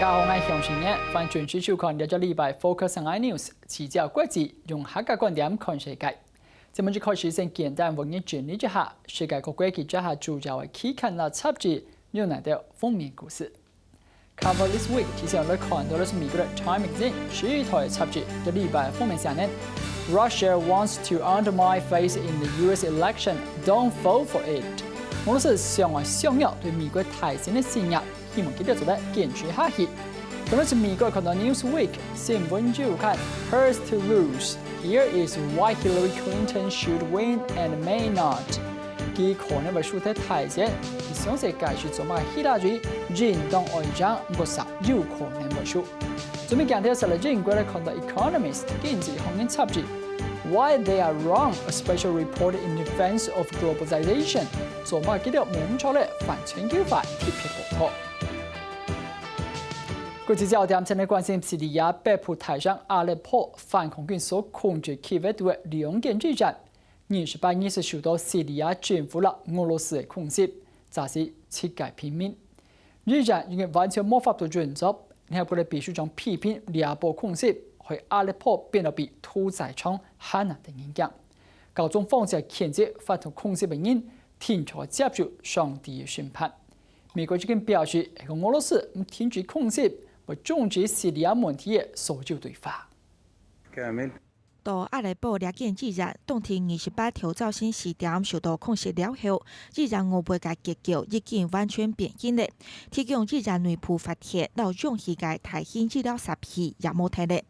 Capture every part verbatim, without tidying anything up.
大家好，𠊎係楊新年，歡迎準時收看這隻禮拜Focus on Asia News，聚焦國際，用客家觀點看世界。節目一開始，先簡單為你整理一下世界各國佢這下主要个期刊啦雜誌有哪兜封面故事。Cover this week，首先來看到个係美國个Time Magazine時代雜誌，這禮拜封面寫呢：Russia wants to undermine faith in the U S election. Don't fall for it. 俄羅斯想愛削弱對美國大選个信任， 希望佢兜做得堅持下去。今日係美國看到Newsweek新聞週刊，Hers to lose. Here is why Hillary Clinton should win and may not. 佢可能會輸忒大選，佢詳細解釋做麼个希拉蕊應當愛贏，毋過煞有可能會輸。最尾鏡頭係來英國來看到Economist經濟學人雜誌，Why they are wrong, a special report in defense of globalization. 做麼个佢兜無毋著咧，反全球化特別報導。 國際焦點，先來關心敘利亞北部大城阿勒頗反抗軍所控制區域肚个兩間醫院，二十八日係受到敘利亞政府摎俄羅斯个空襲，炸死七個平民。醫院已經完全無法度運作，聯合國个秘書長批評這波空襲，害阿勒頗變到比屠宰場還難得人驚。教宗方濟譴責發動空襲个人，定著接受上帝个審判。 美國已經表示，係講俄羅斯毋停止空襲，會終止敘利亞問題个所有對話。到阿勒頗這間醫院，當地二十八頭朝晨四點受到空襲了後，醫院外背个結構已經完全變形咧。提供醫院內部發電摎氧氣个大型醫療設備也無忒咧。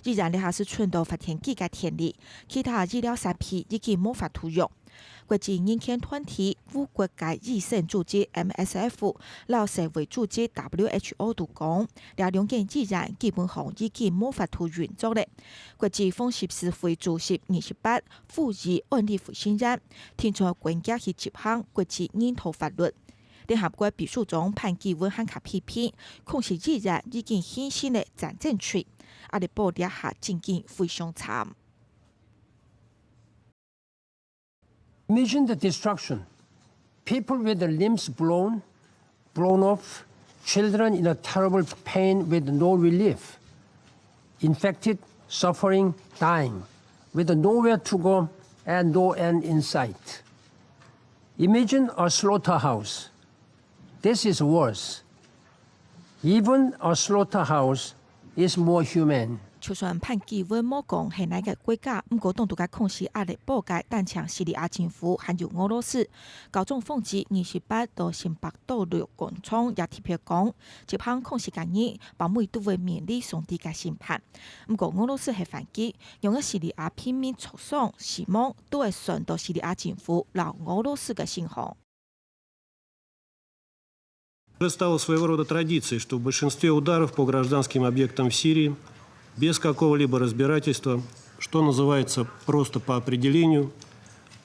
醫院這下係伸到發電機个電力，其他醫療設備已經無法度用。 國際人權團體無國界醫生組織M S F摎世衛組織W H O都講，這兩間醫院基本上已經無法度運作咧。國際紅十字會主席二十八呼籲安理會成員，定著國家去執行國際人道法律。聯合國秘書長潘基文還較批評，空襲醫院已經形成了戰爭罪，阿勒頗這下情形非常慘。 Imagine the destruction. People with their limbs blown, blown off, children in a terrible pain with no relief, infected, suffering, dying, with nowhere to go and no end in sight. Imagine a slaughterhouse. This is worse. Even a slaughterhouse is more humane.就算潘基文無講係哪個國家，毋過當多个控制阿勒頗个，單淨敘利亞政府還有俄羅斯。教宗方濟二十八到聖伯多祿廣場也特別講，執行控制个人，包尾都會面臨上帝个審判。毋過俄羅斯係反擊，讓个敘利亞平民受傷、死亡，都會算到敘利亞政府摎俄羅斯个身上。 Уже стало своего рода традицией, что в большинстве ударов по гражданским объектам в Сирии без какого-либо разбирательства, что называется просто по определению,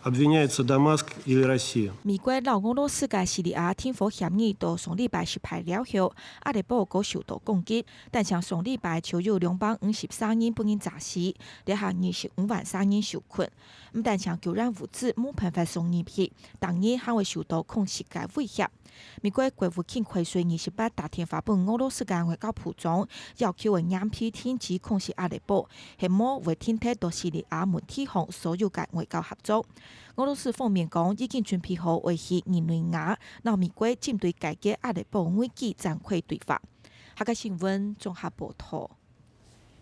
обвиняются Дамаск или Россия. 美國摎俄羅斯个敘利亞停火協議到上禮拜失敗了後，阿勒頗過受到攻擊，單淨上禮拜就有兩百五十三人分人炸死，這下二十五萬三人受困。 毋單淨救援物資無辦法送入去，逐日還會受到空襲个威脅。美國國務卿凱瑞二十八打電話分俄羅斯个外交部長，要求佢嚴厲停止空襲阿勒頗，係無會停忒到敘利亞問題項所有个外交合作。俄羅斯方面講，已經準備好愛去日內瓦，摎美國針對解決阿勒頗危機展開對話。客家新聞綜合報導。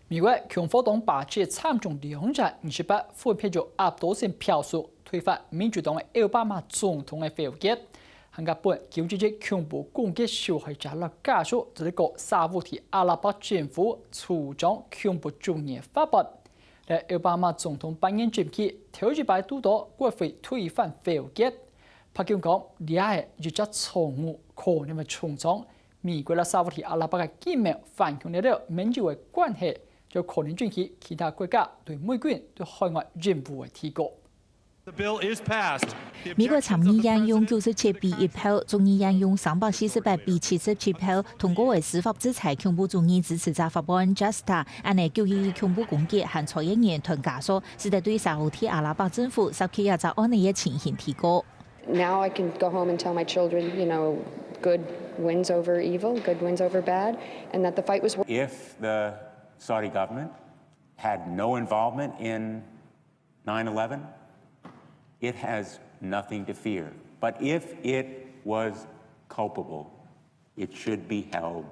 美國共和黨罷設參眾兩院二十八分別用壓倒性票數推翻民主黨个奧巴馬總統个否決，還過分九一一恐怖攻擊受害者摎家屬做得告沙烏地阿拉伯政府助長恐怖主義个法案。在奧巴馬總統扮演政期頭一擺堵到國會推翻否決，白宮講這係一隻錯誤，可能會重創 美國摎沙烏地阿拉伯个經貿環境了了盟友个關係，就可能引起其他國家對美軍對海外任務个提高。 美國參議院用九十七比一票，眾議院用三百四十八比七十七票通過个司法制裁恐怖主義支持者法案JASTA，恁呢九一一恐怖攻擊還在野人團家屬，使得對沙烏地阿拉伯政府涉及這隻案例个情形提高。 Now I can go home and tell my children, you know, good Wins over evil, good wins over bad, and that the fight was worth. If the Saudi government had no involvement in nine eleven, it has nothing to fear. But if it was culpable, it should be held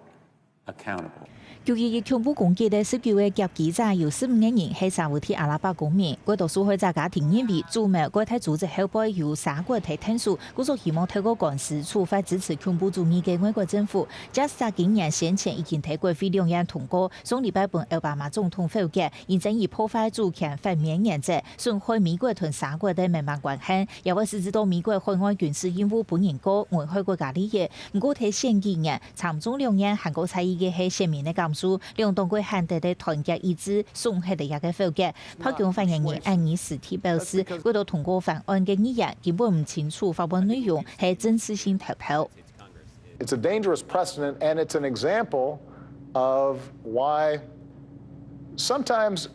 accountable. 九一一恐怖攻擊个十九个劫機者有十五个人係沙烏地阿拉伯公民，過多受害者家庭認為，主謀國泰組織後背有沙國同𢯭手，故所希望透過官司處罰支持恐怖主義个外國政府。Justice今年先前已經在國會兩院通過，上禮拜分奧巴馬總統否決，因爭議破壞主權反面原則，損害美國同沙國个盟邦關係，也會使之到美國海外軍事任務分人告，危害國家利益。毋過在選舉年， 參眾兩院還過在意个係選民个感受，兩黨國會還得在團結一致，慫核這个否決。白宮發言人安妮斯蒂表示，為了通過法案个議員，根本毋清楚法案內容係政治性投票。 It's a dangerous precedent, and it's an example of why sometimes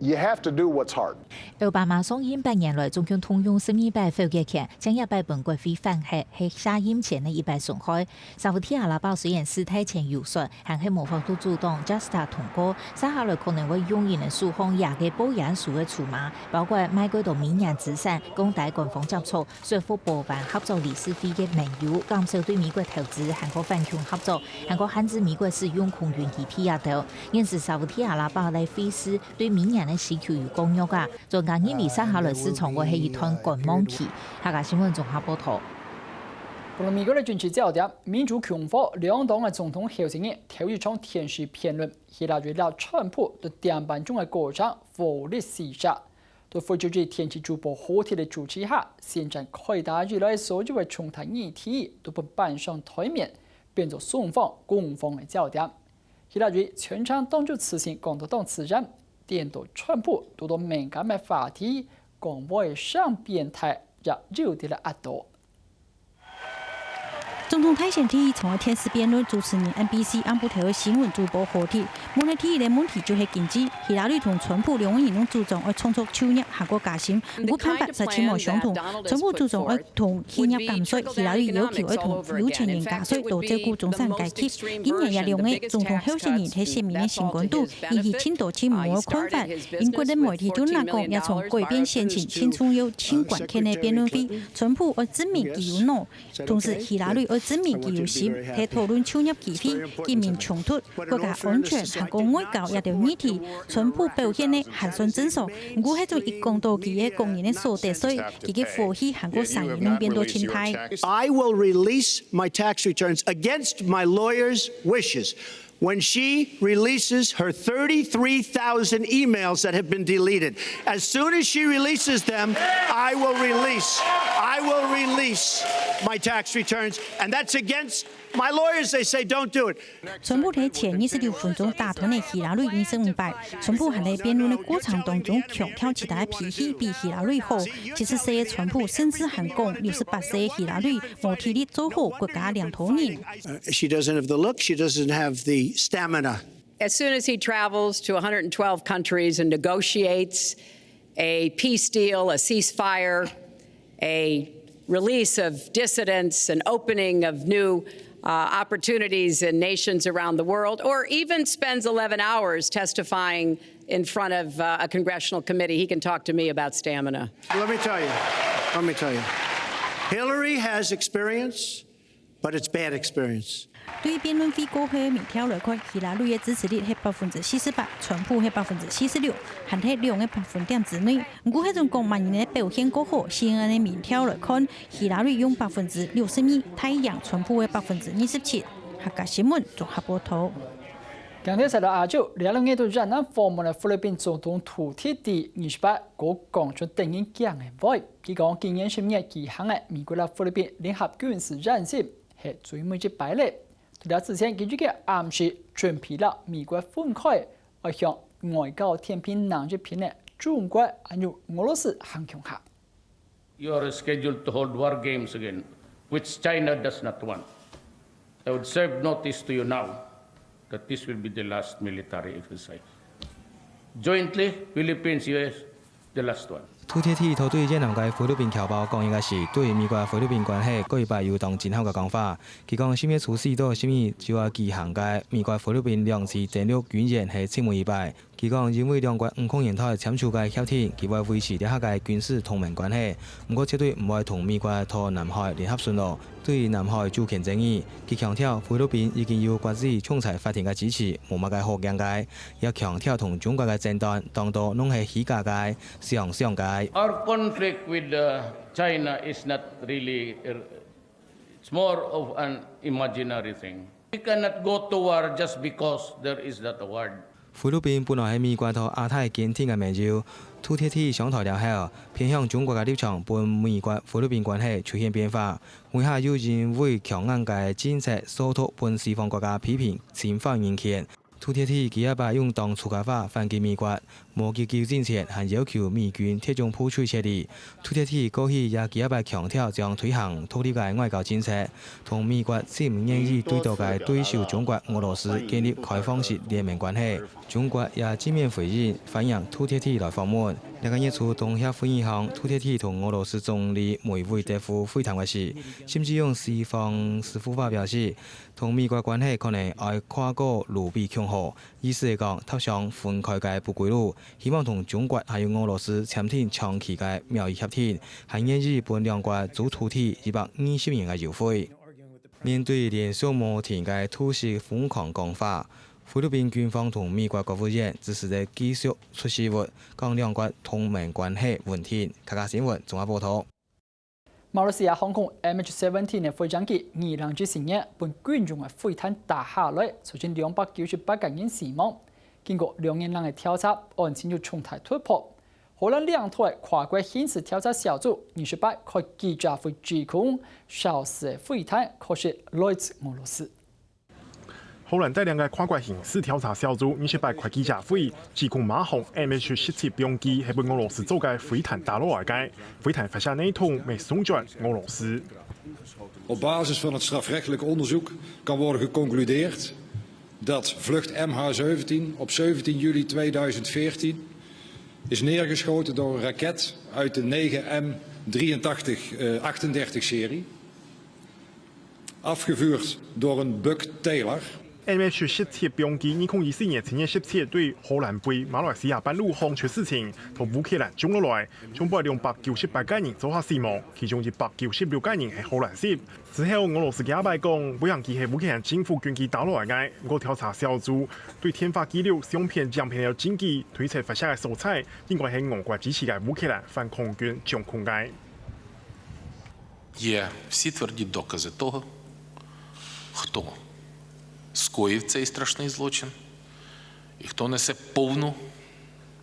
you have to do what's hard. 奧巴馬上任八年來，總共動用十二擺否決權，正一擺分國會反核，係卸任前个一擺損害。沙烏地阿拉伯雖然事態前有說，還係無法度阻擋Justice通過，接下來可能會用人个手項這个保險手个籌碼，包括賣過多美元資產，降低官方接觸，說服保安合作理事會个盟友，減少對美國投資，還過反恐合作，還過限制美國使用空軍基地啊等。現時沙烏地阿拉伯个匯市對美元个需求有降弱啊， 專家認為，接下來市場會係一段觀望期。客家新聞綜合報導。講到美國个政治焦點，民主共和兩黨个總統候選人頭一場電視辯論，希拉蕊摎川普在電波中个過程火力四射。在非洲際電視主播合體个主持下，選戰開打以來所有个重大議題都分搬上台面，變做雙方攻防个焦點。 希拉蕊全程當作自身講到當自然，顛倒川普堵到敏感个話題，講話个聲變大，也有兜仔壓到。總統大選第一場个電視辯論，主持人NBC暗晡頭个新聞主播合體，問个第一个問題就係經濟。希拉蕊同川普兩个人攏主張愛創造就業還過加薪，毋過辦法實在無相同。川普主張愛同企業減稅，希拉蕊要求愛同有錢人加稅，多照顧中產階級。 今年這兩个總統候選人在選民个心肝肚，引起盡多盡無个看法。英國个媒體就拿講，這場改變選情盡重要、盡關鍵个辯論會，川普愛證明佢有腦，同時希拉蕊愛證明佢有心，在討論就業機會、經濟衝突、國家安全還過外交這兜議題，川普表現个還算正常。毋過係種一講到佢个個人个所得稅，佢个火氣還過聲音攏變到盡大。 I will release my tax returns against my lawyer's wishes when she releases her thirty-three thousand emails that have been deleted. As soon as she releases them, I will release, I will release my tax returns, and that's against my lawyers. They say don't do it. 川普在前二十六分鐘打斷了希拉蕊二十五擺。川普還在辯論个過程當中強調自家个脾氣比希拉蕊好。七十歲个川普甚至還講六十八歲个希拉蕊無體力做好國家領導人。 Uh, she doesn't have the look. She doesn't have the stamina. As soon as he travels to one hundred twelve countries and negotiates a peace deal, a ceasefire, a release of dissidents, an opening of new uh, opportunities in nations around the world, or even spends eleven hours testifying in front of uh, a congressional committee, he can talk to me about stamina. Let me tell you. Let me tell you. Hillary has experience, but it's bad experience. 對於辯論會過後个民調來看，希拉蕊个支持率係百分之四十八，川普係百分之四十六，還係兩个百分點之內。毋過，係種講麼人个表現較好，CNN个民調來看，希拉蕊用百分之六十二大贏川普个百分之二十七。客家新聞綜合報導。今日來到亞洲，這兩日到越南訪問个菲律賓總統杜特地二十八，過講出得人驚个話。佢講，今年十月舉行个美國摎菲律賓聯合軍事演習係最尾一擺咧。 在這之前，佢就个暗示準備摎美國分開，愛向外交天平另一片个中國還有俄羅斯行共下。 You are scheduled to hold war games again, which China does not want. I would serve notice to you now that this will be the last military exercise. Jointly, Philippines, U S, the last one. 杜特爾在對越南个菲律賓僑胞講話个時，對美國菲律賓關係過一擺有當震撼个講法。佢講，十月初四到十二就愛舉行个美國菲律賓兩棲登陸軍演係最尾一擺。佢講，因為兩國五空年代簽署个協定，佢會維持這下个軍事同盟關係，毋過絕對毋會同美國在南海聯合巡邏。對於南海主權爭議，佢強調菲律賓已經有國際仲裁法庭个支持，無麼个好驚个。 也強調同中國个爭端當多攏係虛假个、想像个。 Our conflict with uh, China is not really, uh, it's more of an imaginary thing. We cannot go to war just because there is that war. 菲律賓本來係美國在亞太堅定个盟友，杜特爾上台了後，偏向中國个立場分美國菲律賓關係出現變化。尾下又因為強硬个政策受到分西方國家批評侵犯人權。 杜特爾佢這擺用當初个話反擊美國，無幾久之前還要求美軍撤種部隊撤離。杜特爾過去也幾下擺強調將推行獨立个外交政策，同美國最毋願意對待个對手中國、俄羅斯建立開放式聯盟關係。中國也正面回應，歡迎杜特爾來訪問。這個月初，東協會議項，杜特爾同俄羅斯總理梅維德夫會談个時，甚至用西方式話表示， 同美國關係可能愛跨過盧比共和，意思係講踏上分開个不歸路，希望同中國還有俄羅斯簽訂長期个貿易協定，還願意分兩國租土地一百二十年个優惠。面對連續無停个突襲瘋狂講法，菲律賓軍方同美國國務院支持个繼續出事物，講兩國同盟關係穩定。客家新聞綜合報導。 馬來西亞航空MH seventeen个飛行機二零一四年分軍用个飛彈打下來，造成兩百九十八個人死亡。經過兩年零个調查，案情有重大突破。荷蘭領導个跨國刑事調查小組二十八開記者會指控，肇事个飛彈確實來自俄羅斯。 荷蘭帶領个跨國刑事調查小組二十八開記者會，指控馬航MH十七飛行機係分俄羅斯做个飛彈打落來个，飛彈發射系統乜送轉俄羅斯。 Op basis van het strafrechtelijk onderzoek kan worden geconcludeerd dat vlucht MH zeventien op zeventien juli tweeduizend veertien is neergeschoten door een raket uit de negen M drieëntachtig achtendertig serie, afgevuurd door een Buck Taylor. MH十七飛行機二零一四年七月十七對荷蘭飛馬來西亞半路航出事情，同烏克蘭撞落來，將分兩百九十八個人做下死亡，其中一百九十六個人係荷蘭籍。之後，俄羅斯佢阿伯講，飛行機係烏克蘭政府軍機打落來个，毋過調查小組對電話記錄、相片、影片个證據推測發射个所在，應該係俄國支持个烏克蘭反抗軍掌控个。 Є всі тверді докази того, хто скоїв цей страшний злочин і хто несе повну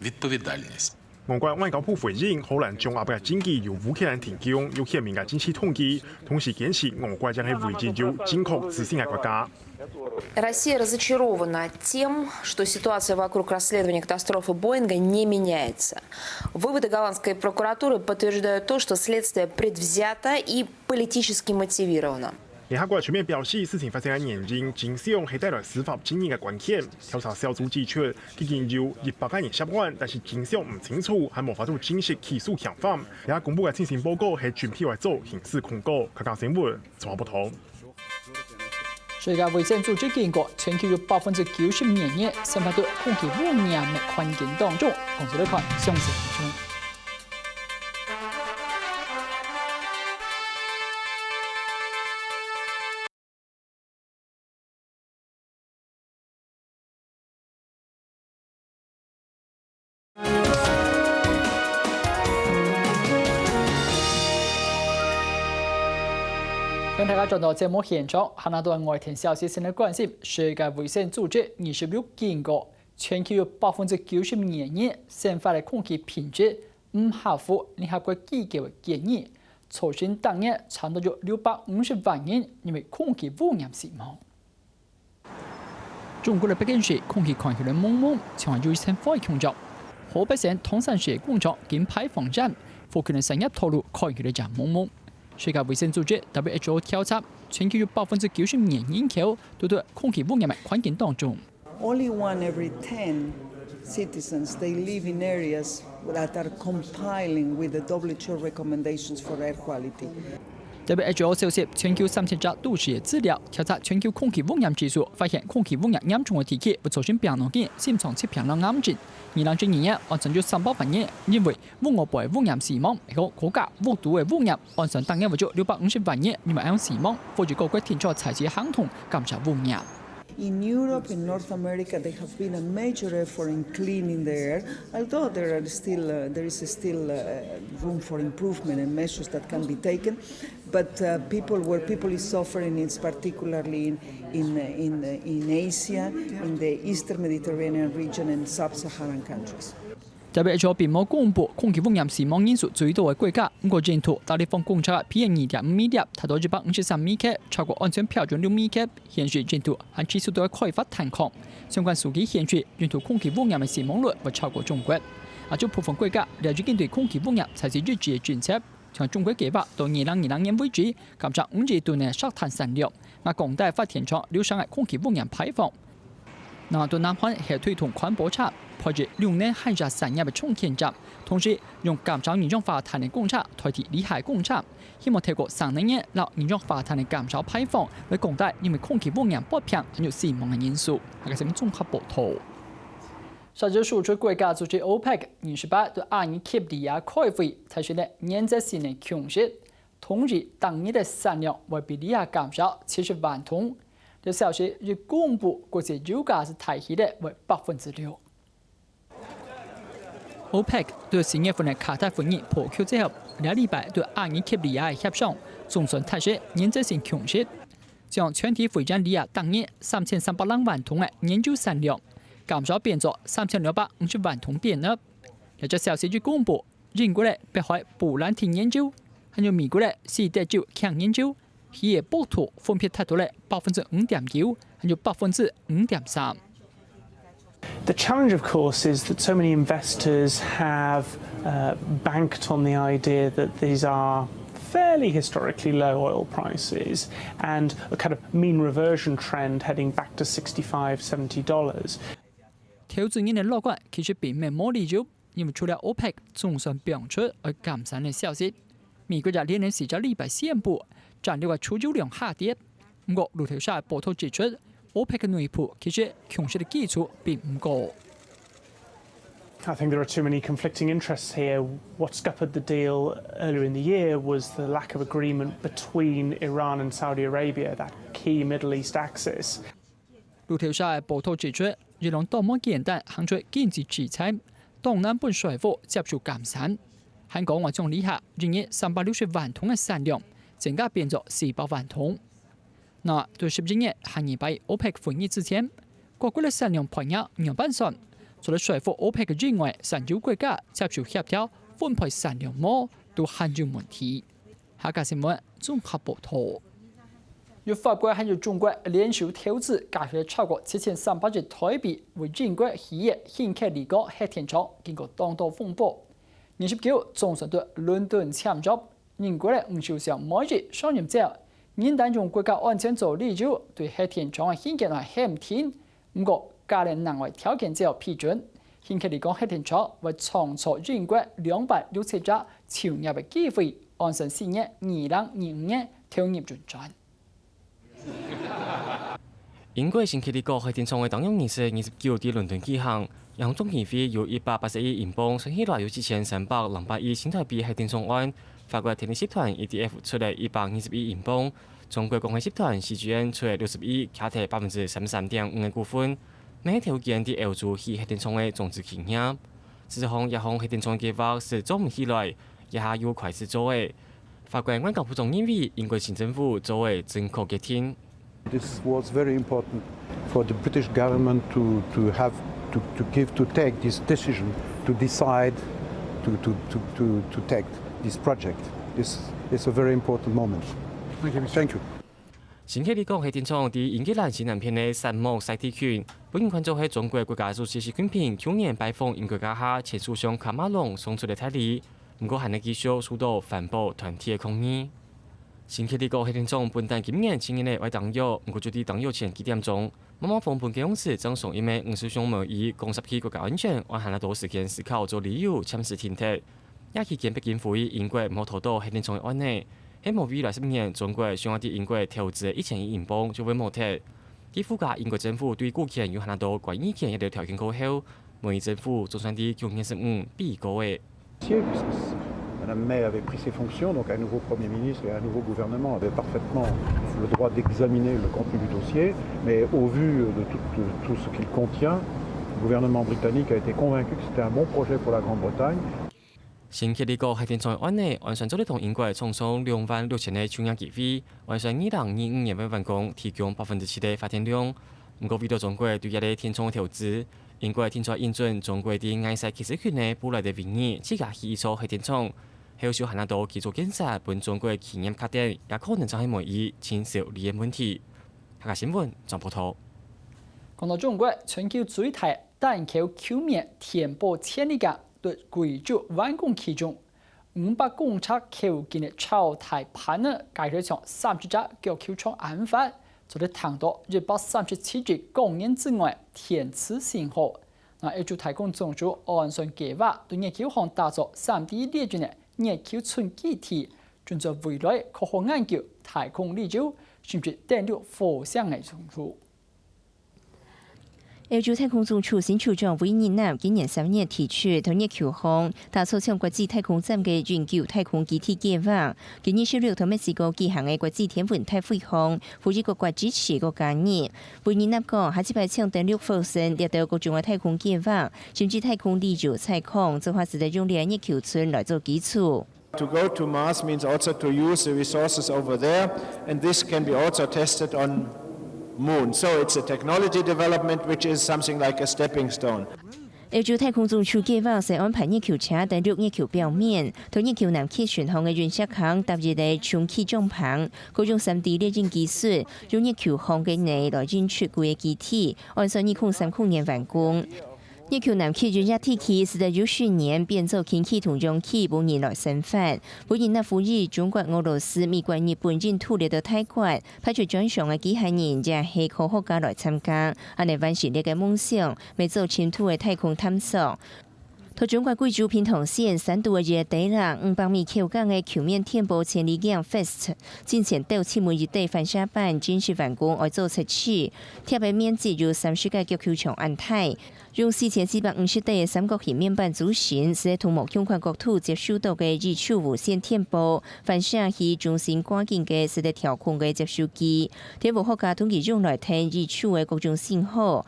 відповідальність. 俄國外交部回應，荷蘭掌握个證據由烏克蘭提供，有顯明个政治動機，同時堅持俄國正係唯一有正確資訊个國家。 Россия разочарована тем, что ситуация вокруг расследования катастрофы Боинга не меняется. Выводы голландской прокуратуры подтверждают то, что следствие предвзято и политически мотивировано. 聯合國全面表示，事情發生个原因，真相係帶來司法正義个關鍵。調查小組指出，既經有一百個人涉案，但是真相毋清楚，還無法度正式起訴嫌犯。這下公布个最新報告係準備來做刑事控告。客家新聞綜合報導。 世界衛生組織警告，全球有百分之九十二个人生活在空氣污染个環境當中。講出來看，詳細報導。 歡迎大家轉到節目現場，下一段愛聽消息先來關心。世界衛生組織二十六警告，全球有百分之九十二个人生活个空氣品質毋合乎聯合國機構个建議，造成逐年差毋多有六百五十萬人因為空氣污染死亡。 中國个北京市空氣看起來濛濛，像係有一層灰共樣。河北省唐山市廣場近排放站，附近个產業道路看起來也濛濛。世界衛生組織WHO調查，全球有百分之九十二人口都在空氣污染个環境當中。 Only one every ten Citizens, they live in areas that are compiling with the W H O recommendations for air quality. W H O收集全球三千隻都市个资料，调查全球空气污染指数，发现空气污染严重个地区，有造成病原菌、心脏疾病等癌症。二零一二年，按算有三百万人因为屋外背污染死亡，个国家屋肚个污染，按算逐年会有六百五十万人因为恁样死亡，呼吁各国定著采取行动，减少污染。 In Europe, in North America, there have been a major effort in cleaning the air, although there are still, uh, there is still, uh, room for improvement and measures that can be taken. But, uh, people, where people is suffering is particularly in, in, in, in Asia, in the Eastern Mediterranean region and sub-Saharan countries. W H O并无公布空气污染死亡人数最多个国家，毋过印度大地方工厂个PM二点五微粒达到一百五十三微克，超过安全标准六微克，显示印度还持续在开发炭矿。相关数据显示，印度空气污染个死亡率会超过中国。亚洲部分国家了已经对空气污染采取一致个政策，像中国计划到二零二零年为止，减少五亿吨个石炭产量，也降低发电厂流产个空气污染排放。 南韩推动环保车，配置綠能還有產業个充電站，同時用減少二氧化碳个公車代替這下个公車，希望透過省能源摎二氧化碳个減少排放，來降低因為空氣污染不平還有死亡个因素。下个新聞綜合報導。石油輸出國家組織OPEC二十八對阿爾及利亞開會，達成了原則性个共識，同意逐日个產量會比這下減少七十萬桶。 這消息一公布，國際油價就大起了會百分之六。OPEC對四月份个卡達會議破局之後，這禮拜對阿爾及利亞个協商總算達成原則性共識，將全體會員利亞逐日三千三百零萬桶个原油產量，減少變做三千兩百五十萬桶變額。這隻消息一公布，英國个北海布蘭特原油，還有美國个西德州輕原油， 佢个幅度分別達到了百分之五點九，還有百分之五點三。 The challenge, of course, is that so many investors have uh, banked on the idea that these are fairly historically low oil prices and a kind of mean reversion trend heading back to sixty-five, seventy dollars. 投資人个樂觀其實並無無理由， 因為除了OPEC總算放出愛減產个消息，美國也連連四隻禮拜宣布戰略个出油量下跌。毋過路透社个報導指出，OPEC个內部其實共識个基礎並毋高。 I think there are too many conflicting interests here. What scuppered the deal earlier in the year was the lack of agreement between Iran and Saudi Arabia, that key Middle East axis. 路透社个報導指出，伊朗當無簡單行出經濟制裁，當難分說服接受減產。還講話將這下一日三百六十萬桶个產量增加變做四百萬桶。那對十一月下禮拜OPEC會議之前，各國个產量配額仰般算，除了說服OPEC以外，產油國家接受協調分配產量無，都還有問題。 客家新聞綜合報導。由法國還有中國聯手投資，加起來超過七千三百億台幣，為英國起个辛克里港核電廠經過當多風波。二十九總算對倫敦簽約，英國个五首相莫伊上任之後，仍然用國家安全做理由，對核電廠个興建還喊停。 毋過，加了另外條件之後批准，辛克里港核電廠會創造英國兩百六十隻就業个機會，按算四月二零二五年投入運轉。英國辛克里港核電廠个登場儀式二十九在倫敦舉行，這項總經費由一百八十億英鎊，算起來有七千三百零八億新台幣核電廠案，法國電力集團EDF出了一百二十億英鎊， 中國光伏集團CGN出了六十億，徛在百分之三十三點五个股份，乜係頭間在歐洲起核電廠个中資企業。事實上，這項核電廠个計畫係做毋起來，這下又開始做了。法國外交部長認為，英國新政府做了正確決定。 This was very important for the British government to, to have to, to give to take this decision to decide to, to, to, to, to take this project. This is a very important moment. Thank you. Thank you. 辛克里港核電廠在英格蘭西南片个沙漠晒地群，分人看做係中國國家主席習近平舊年拜訪英國該下前首相卡馬隆送出个大禮，毋過還係繼續受到環保團體个抗議。辛克里港核電廠本旦今年七月仔會登月，毋過就在登月前幾點鐘，毛毛風暴个用時，正從一名五十歲个媒體講，涉及國家安全，還有較多時間思考做理由，暫時停忒。這期間，北京呼籲英國毋好拖到核電廠个案呢，係無未來十年，中國想要在英國投資一千億英鎊就會無忒。佢附加英國政府對股權有較多管理權這條條件過後， 美國政府總算在舊年十五被告个。 Puisque Madame May avait pris ses fonctions, donc un nouveau Premier ministre et un nouveau gouvernement avaient parfaitement le droit d'examiner le contenu du dossier, mais au vu de tout, tout ce qu'il contient, le gouvernement britannique a été convaincu que c'était un bon projet pour la Grande-Bretagne. 新克里格核電廠个案呢，完全做得同英國創上兩萬六千个就業機會，完全二零二五年个完工，提供百分之七个發電量。毋過，為著中國對這个電廠个投資，英國定著應准中國在埃塞克斯群个布萊德維爾自家起一座核電廠，後續還較多基礎建設分中國企業較等，也可能正係媒體盡少理个問題。客家新聞，張寶圖。講到中國，全球最大單口休眠電波千里鏡， 對貴州完工啟用，五百公尺口徑个超大盤呢，加起來像三十隻腳球場恁闊，做得聽到一百三十七億光年之外个電磁信號。那歐洲太空總署安算計畫，對月球項打造三D列印个月球村基地，準做未來科學研究太空旅遊，甚至登陸火星个用途。 歐洲太空總署新署長維爾納今年三月提出，在月球項打造像國際太空站个永久太空基地計畫。今年十六在墨西哥舉行个國際天文大會項，呼籲各國支持个加入。維爾納講，下一擺像登陸火星這兜各種个太空計畫，甚至太空旅遊採礦，做法使得用這个月球村來做基礎。 To go to Mars means also to use the resources over there, and this can be also tested on Moon. So it's a technology development which is something like a stepping stone. 歐洲太空總署計畫係安排月球車登陸月球表面，在月球南極巡航个隕石坑搭一个充氣帳篷，過用三D列印技術，用月球項个泥來印出舊个基地，按算二空三空年完工。 月球南極隕石地區使得有水源變做氫氣同氧氣分人來生活。維爾納呼籲中國、俄羅斯、美國、日本、印度這兜大國，派出專長个機械人，也係科學家來參加，恁呢完成這个夢想，乜做深度个太空探索。在中國貴州平塘縣山肚个一个地壢，五百米口徑个球面電波千里鏡FAST，進前鬥七每一垤反射板正式完工，愛做測試，貼个面積有三十个腳球場恁大。 用四千四百五十垤个三角形面板組成，使得同無共款角度接收到个宇宙無線電波，反射去中心掛緊个使得調控个接收機。電波學家同佢用來聽宇宙个各種信號。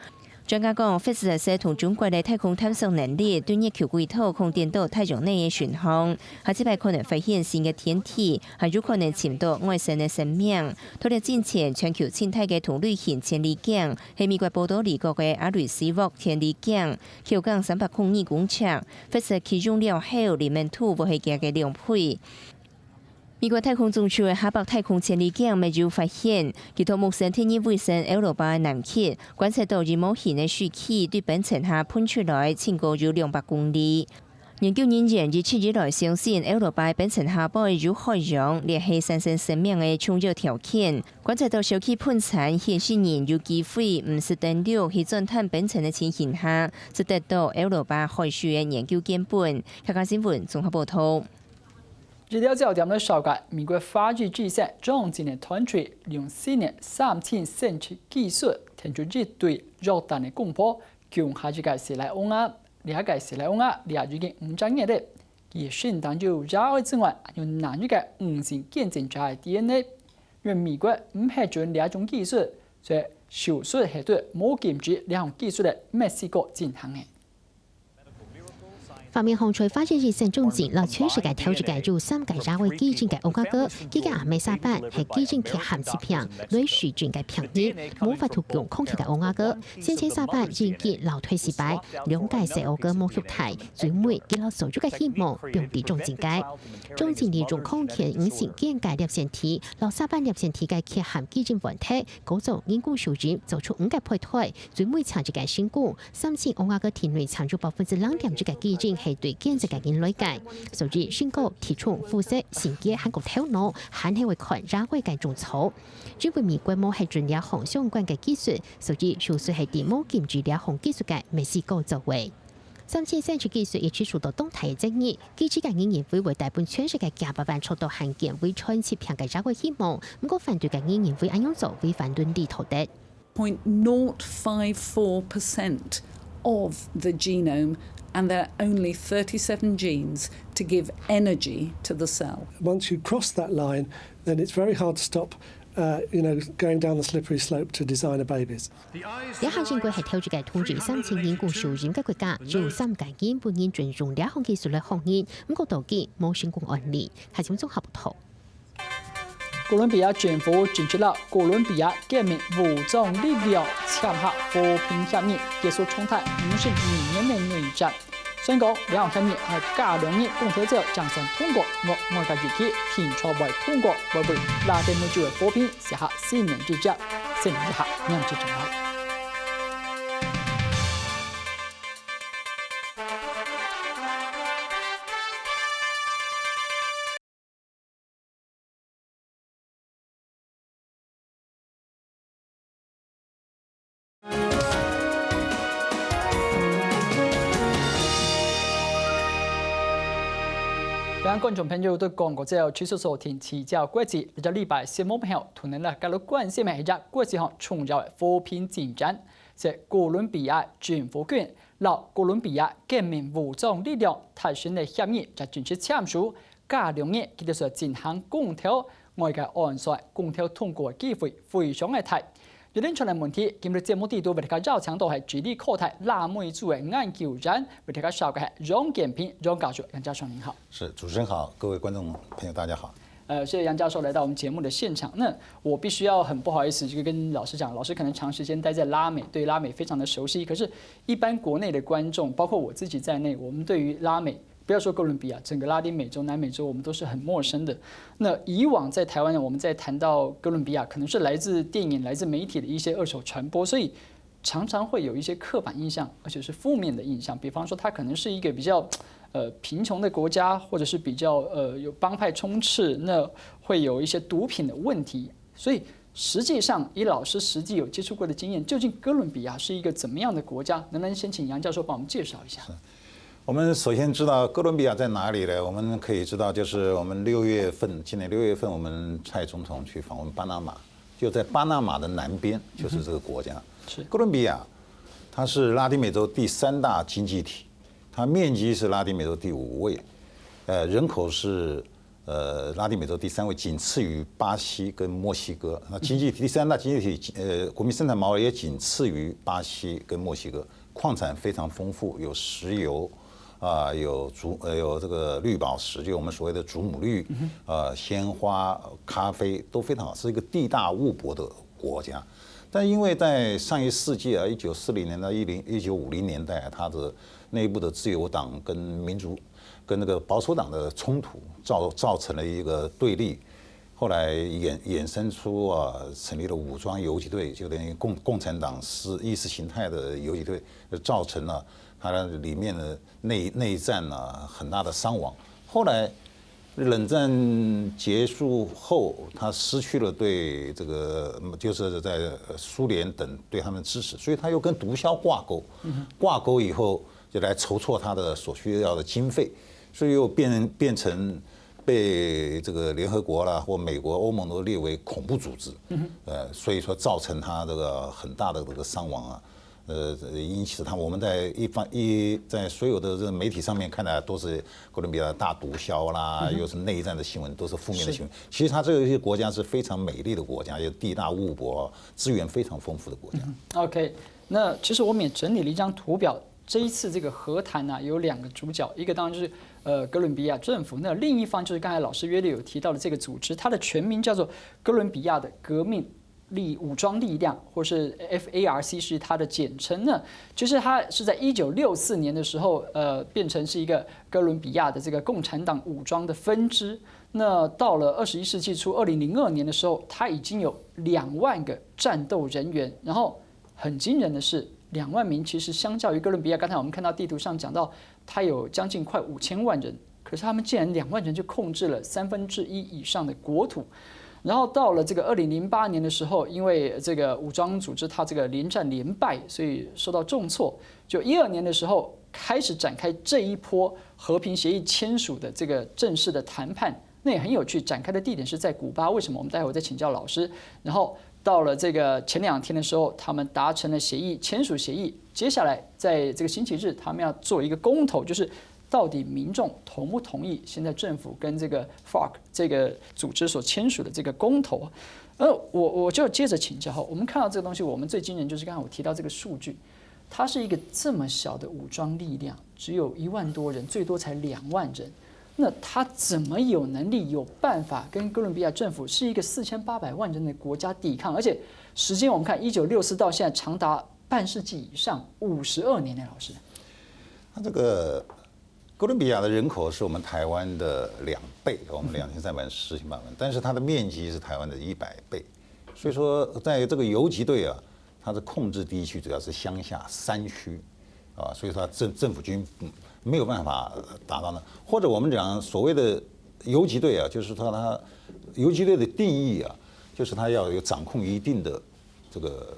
專家講，FAST係同中國个太空探索能力，對月球軌道控制到太陽系个巡航，下一擺可能發現新个天體，還有可能尋到外星个生命。在這進前，全球盡大个同類型千里鏡 係美國波多黎各个阿雷斯沃千里鏡，口徑三百空二公尺，FAST啟用了後，靈敏度會係佢个兩倍。美國太空總署个哈伯太空千里鏡乜有發現，佢在木星第二衛星歐羅巴个南極，觀測到一模型个水氣對冰層下噴出來，深高有兩百公里。 研究人員一直以來相信歐羅巴冰層下背有海洋，這係產生生命个重要條件。觀察到燒氣噴泉，顯示人有機會毋使登陸去鑽探冰層个情形下，就得到歐羅巴海水个研究見本。客家新聞綜合報導。日料焦點來紹介，美國華語之星張震个團隊利用四年三千生成技術，聽出一對弱點个公婆，降下一個細倈仔。 這個細倈仔，這已經五隻月了。佢身當有爺哀之外，還有另一個五星見證者个DNA。因為美國毋核准這種技術，所以手術係對無禁止這種技術个墨西哥進行个。畫面項在華語之星張震摎全世界頭一個有三個爺哀基因个烏鴉哥，佢个阿姆沙班係基因缺陷疾病類水腫个病人，無法度降空氣个烏鴉哥。 先前沙班已經流產失敗，兩個細烏哥無畜大，最尾佢摎所有个希望放在張震該。張震利用空間五星見个粒線體，摎沙班粒線體个缺陷基因問題，改造人工受精，做出五個胚胎，最尾生一個成功。三星烏鴉哥體內藏有百分之零點一个基因，係對建設个人來个，所以身高、體重、膚色、性格還過頭腦，還係會看社會个種族。因為美國無核准這項相關个技術，所以手術係在無禁止這項技術个墨西哥做个。三千生殖技術一直受到當大个爭議，支持个人認為會帶分全世界幾百萬著到罕見遺傳疾病个社會希望，毋過反對个人認為恁樣做違反倫理道德。zero point zero five four percent of the genome, and there are only thirty-seven genes to give energy to the cell. Once you cross that line, then it's very hard to stop, uh, you know, going down the slippery slope to designer babies. 這項英國係頭一個通知三千人共受孕个國家，只有三個人本人准用這項技術來懷孕，毋過到今無成功案例。下集綜合報導。哥倫比亞政府正式摎哥倫比亞革命武裝力量簽下和平協議，結束長達五十二年个內戰。 宣告兩項協議係加兩日公投之後正式通過，外界預期定著會通過，會為拉丁美洲个和平寫下新个一頁。新聞一下，楊志正來。 歡迎觀眾朋友對廣告之後繼續收聽《聚焦國際》。這隻禮拜新聞朋友同你來介紹關心个一隻國際上重要个和平進展，係哥倫比亞政府軍摎哥倫比亞革命武裝力量達成个協議，正正式簽署。 加兩日，佢兜就進行公投，外界按算公投通過个機會非常个大。有連串个問題，今日節目裡肚為大家邀請到係智利科大拉美洲个研究員，為大家紹介係楊建平楊教授。楊教授您好。是，主持人好，各位觀眾朋友大家好。呃，謝謝楊教授來到我們節目的現場。那我必須要很不好意思，就跟老師講，老師可能長時間待在拉美，對拉美非常的熟悉。可是，一般國內的觀眾，包括我自己在內，我們對於拉美 不要說哥倫比亞，整個拉丁美洲、南美洲，我們都是很陌生的。那以往在台灣呢，我們在談到哥倫比亞，可能是來自電影、來自媒體的一些二手傳播，所以常常會有一些刻板印象，而且是負面的印象。比方說，它可能是一個比較呃貧窮的國家，或者是比較呃有幫派充斥，那會有一些毒品的問題。所以實際上，以老師實際有接觸過的經驗，究竟哥倫比亞是一個怎麼樣的國家？能不能先請楊教授幫我們介紹一下？ 我們首先知道哥倫比亞在哪裡呢？我們可以知道，就是我們六月份，今年六月份，我們蔡總統去訪問巴拿馬，就在巴拿馬的南邊，就是這個國家。是。哥倫比亞，它是拉丁美洲第三大經濟體，它面積是拉丁美洲第五位，呃，人口是呃拉丁美洲第三位，僅次於巴西跟墨西哥。那經濟體第三大經濟體，呃，國民生產毛額也僅次於巴西跟墨西哥。 礦產非常豐富，有石油，啊、有祖呃有這個綠寶石，就我們所謂的祖母綠，呃，鮮花、咖啡都非常好，是一個地大物博的國家。但因為在上一世紀啊，一九四零年到一零一九五零年代啊，它的內部的自由黨跟民主跟那個保守黨的衝突造造成了一個對立，後來衍衍生出啊，成立了武裝游擊隊，就等於共共產黨是意識形態的游擊隊，造成了它裡面的內內戰啊很大的傷亡。後來冷戰結束後，它失去了對這個就是在蘇聯等對他們支持，所以它又跟毒梟掛鉤，掛鉤以後就來籌措它的所需要的經費，所以又變變成被這個聯合國啦或美國、歐盟都列為恐怖組織，呃，所以說造成它這個很大的這個傷亡啊。 呃，因此他我們在一般一在所有的這個媒體上面看來都是哥倫比亞大毒梟啦，又是內戰的新聞，都是負面的新聞。其實它這個一些國家是非常美麗的國家，也地大物博，資源非常豐富的國家。 OK，那其實我們也整理了一張圖表。這一次這個和談呢，有兩個主角，一個當然就是呃哥倫比亞政府，那另一方就是剛才老師約略有提到的這個組織，它的全名叫做哥倫比亞的革命力武裝力量，或是FARC是它的簡稱呢。就是它是在一九六四年的時候，呃，變成是一個哥倫比亞的這個共產黨武裝的分支。那到了二十一世紀初，二零零二年的時候，它已經有兩萬個戰鬥人員，然後很驚人的是，两万名，其实相较于哥伦比亚，刚才我们看到地图上讲到，它有将近快五千万人，可是他们竟然两万人就控制了三分之一以上的国土。然后到了这个二零零八年的时候，因为这个武装组织它这个连战连败，所以受到重挫。就一二年的时候开始展开这一波和平协议签署的这个正式的谈判。那也很有趣，展开的地点是在古巴，为什么？我们待会再请教老师。然后到了这个前两天的时候，他们达成了协议，签署协议。接下来在这个星期日，他们要做一个公投，就是到底民众同不同意现在政府跟这个 FARC 这个组织所签署的这个公投。呃，我我就接着请教哈，我们看到这个东西，我们最惊人就是刚才我提到这个数据，它是一个这么小的武装力量，只有一万多人，最多才两万人。那他怎么有能力、有办法跟哥伦比亚政府是一个四千八百万人的国家抵抗？而且时间我们看，一九六四到现在长达半世纪以上，五十二年呢，老师。它这个哥伦比亚的人口是我们台湾的两倍，我们两千三百十七万人，但是它的面积是台湾的一百倍，所以说在这个游击队啊，它的控制地区主要是乡下山区啊，所以说政政府军没有办法达到呢，或者我们讲所谓的游击队啊，就是说它游击队的定义啊，就是它要有掌控一定的这个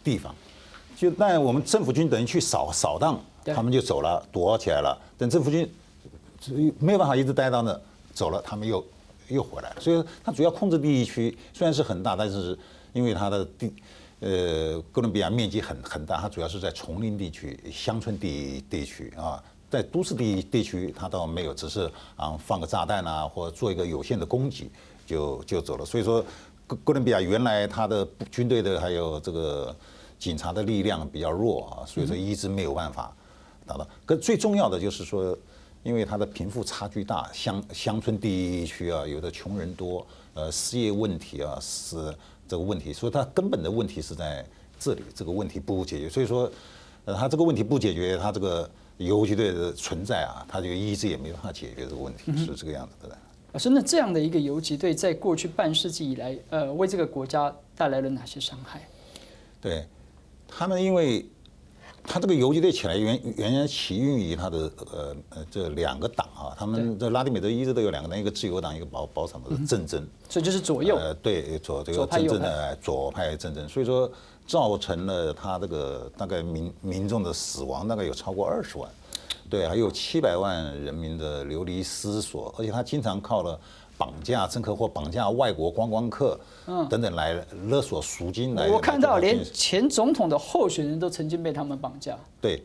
地方。就那我们政府军等于去扫扫荡，他们就走了，躲起来了。等政府军没有办法一直待到那走了，他们又又回来。所以他主要控制地区虽然是很大，但是因为他的地呃哥伦比亚面积很很大，它主要是在丛林地区、乡村地地区啊，在都市地地区它倒没有，只是啊放个炸弹啊，或做一个有限的攻击就就走了。所以说。哥哥伦比亚原来他的军队的还有这个警察的力量比较弱啊，所以说一直没有办法达到。可最重要的就是说，因为他的贫富差距大，乡乡村地区啊，有的穷人多，呃，失业问题啊，是这个问题，所以他根本的问题是在这里，这个问题不解决，所以说，呃，他这个问题不解决，他这个游击队的存在啊，他就一直也没办法解决这个问题，是这个样子的。老师，那这样的一个游击队，在过去半世纪以来，呃，为这个国家带来了哪些伤害？对，他们因为他这个游击队起来原原来起因于他的呃呃这两个党啊，他们在拉丁美洲一直都有两个党，一个自由党，一个保保守的政政，所以就是左右，呃对左这个政政的左派政政，所以说造成了他这个大概民民众的死亡大概有超过二十万，对，还有七百万人民的流离失所，而且他经常靠了绑架政客或绑架外国观光客。等等来勒索赎金来。我看到连前总统的候选人都曾经被他们绑架。对，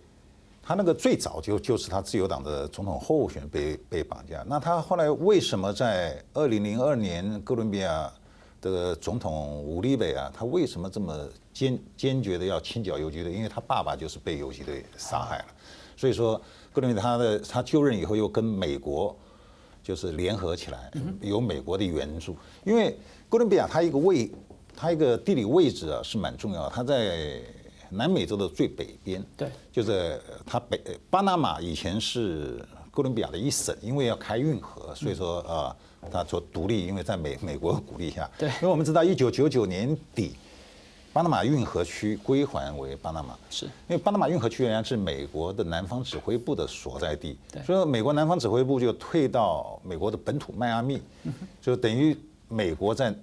他那个最早就就是他自由党的总统候选人被被绑架。那他后来为什么在二零零二年哥伦比亚的总统乌利贝啊，他为什么这么坚坚决的要清剿游击队？因为他爸爸就是被游击队杀害了。所以说，哥伦比亚他的他就任以后又跟美国。就是联合起来，有美国的援助，因为哥伦比亚它一个位，它一个地理位置啊是蛮重要，它在南美洲的最北边，对，就是它北巴拿马以前是哥伦比亚的一省，因为要开运河，所以说啊，它做独立，因为在美美国鼓励下，对，因为我们知道一九九九年底。巴拿马运河区归还为巴拿马，是因为巴拿马运河区原来是美国的南方指挥部的所在地，所以美国南方指挥部就退到美国的本土迈阿密，就等于美国在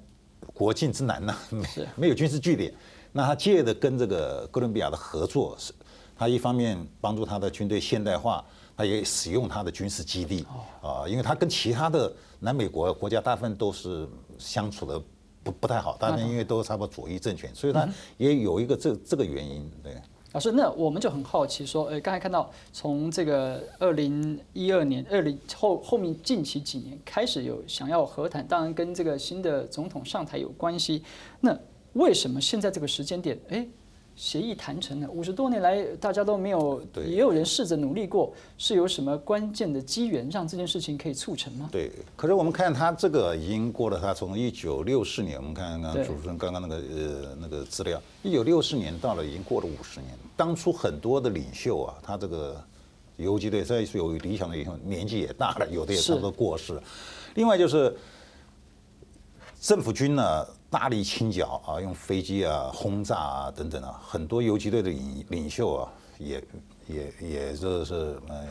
国境之南呢，没没有军事据点，那他借着跟这个哥伦比亚的合作，是他一方面帮助他的军队现代化，他也使用他的军事基地啊，因为他跟其他的南美国国家大部分都是相处的。不不太好，大家因为都差不多左翼政权，所以他也有一个这这个原因，对。老师，那我们就很好奇说，呃，刚才看到从这个二零一二年、二零后后面近期几年开始有想要和谈，当然跟这个新的总统上台有关系。那为什么现在这个时间点，哎，协议谈成了，五十多年来大家都没有，也有人试着努力过，是有什么关键的机缘让这件事情可以促成吗？对，可是我们看他这个已经过了，他从一九六四年，我们看刚刚主持人刚刚那个呃那个资料，一九六四年到了已经过了五十年。当初很多的领袖啊，他这个游击队虽然是有理想的领袖，年纪也大了，有的也差不多过世了。另外就是政府军呢。大力清剿啊，用飞机啊轰炸啊等等啊，很多游击队的领领袖啊，也也也就是呃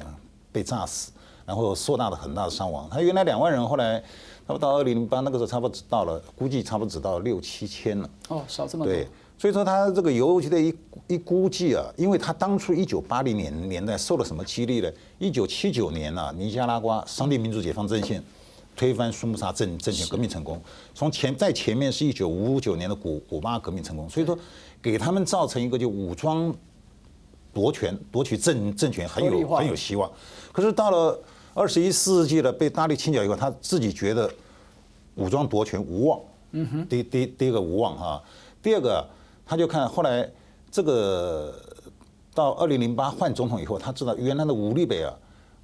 被炸死，然后受到了很大的伤亡。他原来两万人，后来差不多到二零零八那个时候，差不多只到了，估计差不多只到六七千了。哦，少这么多。对，所以说他这个游击队一一估计啊，因为他当初一九八零年年代受了什么激励呢？一九七九年啊，尼加拉瓜商店民主解放阵线推翻苏木沙政政权，革命成功。从前在前面是一九五九年的古古巴革命成功，所以说给他们造成一个就武装夺权、夺取政政权很有很有希望。可是到了二十一世纪了，被大力清剿以后，他自己觉得武装夺权无望。嗯哼，第第第一个无望哈，第二个他就看后来这个到二零零八换总统以后，他知道原来的武力北啊，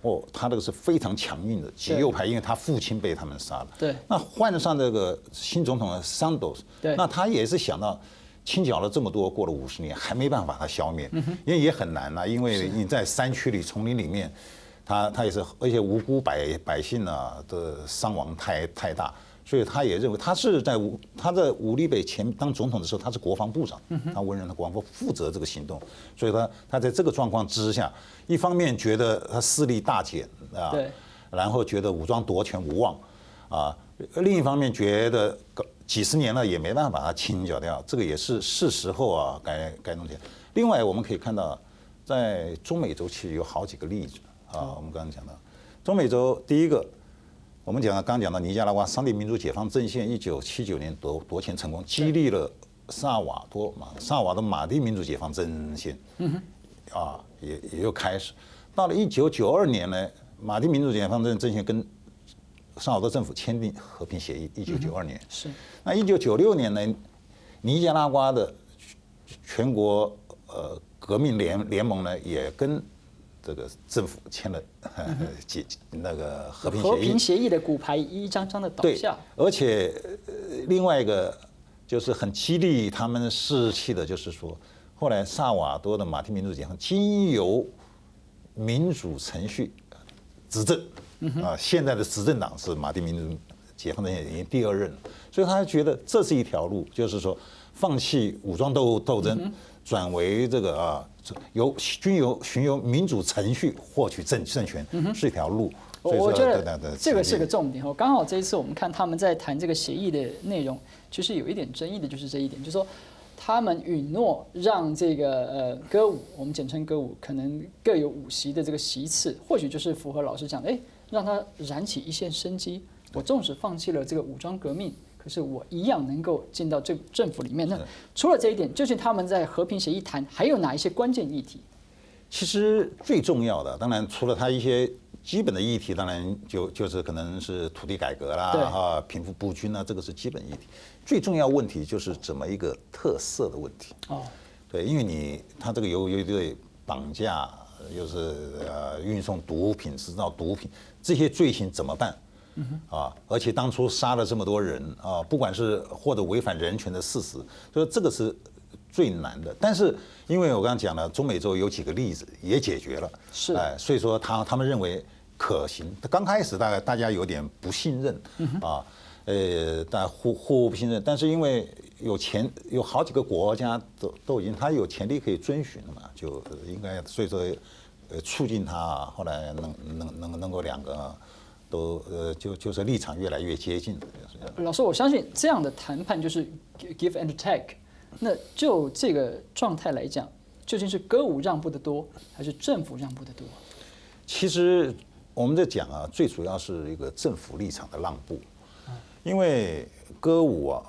哦，他这个是非常强硬的极右派，因为他父亲被他们杀了。对，那换上这个新总统的桑多斯，对，那他也是想到清剿了这么多，过了五十年还没办法把他消灭，因为也很难啊，因为你在山区里、丛林里面，他他也是，而且无辜百百姓啊的伤亡太太大。所以他也认为他是在武他在武力北前当总统的时候，他是国防部长，他文人的国防部负责这个行动，所以他他在这个状况之下，一方面觉得他势力大减啊，对，然后觉得武装夺权无望啊，另一方面觉得几十年了也没办法把它清剿掉，这个也是是时候啊该该弄起来。另外我们可以看到，在中美洲其实有好几个例子啊，我们刚刚讲到中美洲第一个。我们讲刚刚讲到尼加拉瓜商店民主解放阵线，一九七九年夺夺权成功，激励了萨瓦多嘛，萨瓦多马丁民主解放阵线，啊，也也又开始。到了一九九二年呢，马丁民主解放阵阵线跟萨瓦多政府签订和平协议，一九九二年。是，那一九九六年呢，尼加拉瓜的全国呃革命联联盟呢也跟这个政府签了解那个和平协议。和平协议的骨牌一张张的倒下，而且另外一个就是很激励他们士气的，就是说后来萨瓦多的马丁民主解放经由民主程序执政，啊，现在的执政党是马丁民主解放阵线已经第二任了，所以他觉得这是一条路，就是说放弃武装斗斗争，转为这个啊由均由循由民主程序获取政政权是一条路。我我觉得这个是个重点哦。刚好这一次我们看他们在谈这个协议的内容，其实有一点争议的就是这一点，就是说他们允诺让这个呃歌舞，我们简称歌舞，可能各有五席的这个席次，或许就是符合老师讲的，哎，让它燃起一线生机。我纵使放弃了这个武装革命，可是我一样能够进到政政府里面。那除了这一点，究竟他们在和平协议谈还有哪一些关键议题？其实最重要的，当然除了他一些基本的议题，当然就就是可能是土地改革啦，哈，平复不均啊，这个是基本议题。最重要问题就是怎么一个特色的问题。哦，对，因为你他这个游游击队绑架，又是呃运送毒品、制造毒品这些罪行怎么办？啊，而且当初杀了这么多人啊，不管是获得违反人权的事实，所以这个是最难的。但是因为我刚刚讲了，中美洲有几个例子也解决了，是，哎，所以说他他们认为可行。刚开始大概大家有点不信任啊，呃，大家互互不信任，但是因为有钱有好几个国家都都已经他有权利可以遵循了嘛，就应该所以说呃促进他后来能能能能够两个。都呃就就是立场越来越接近。老师，我相信这样的谈判就是give and take。那就这个状态来讲，究竟是歌舞让步的多，还是政府让步的多？其实我们在讲啊，最主要是一个政府立场的让步，因为歌舞啊，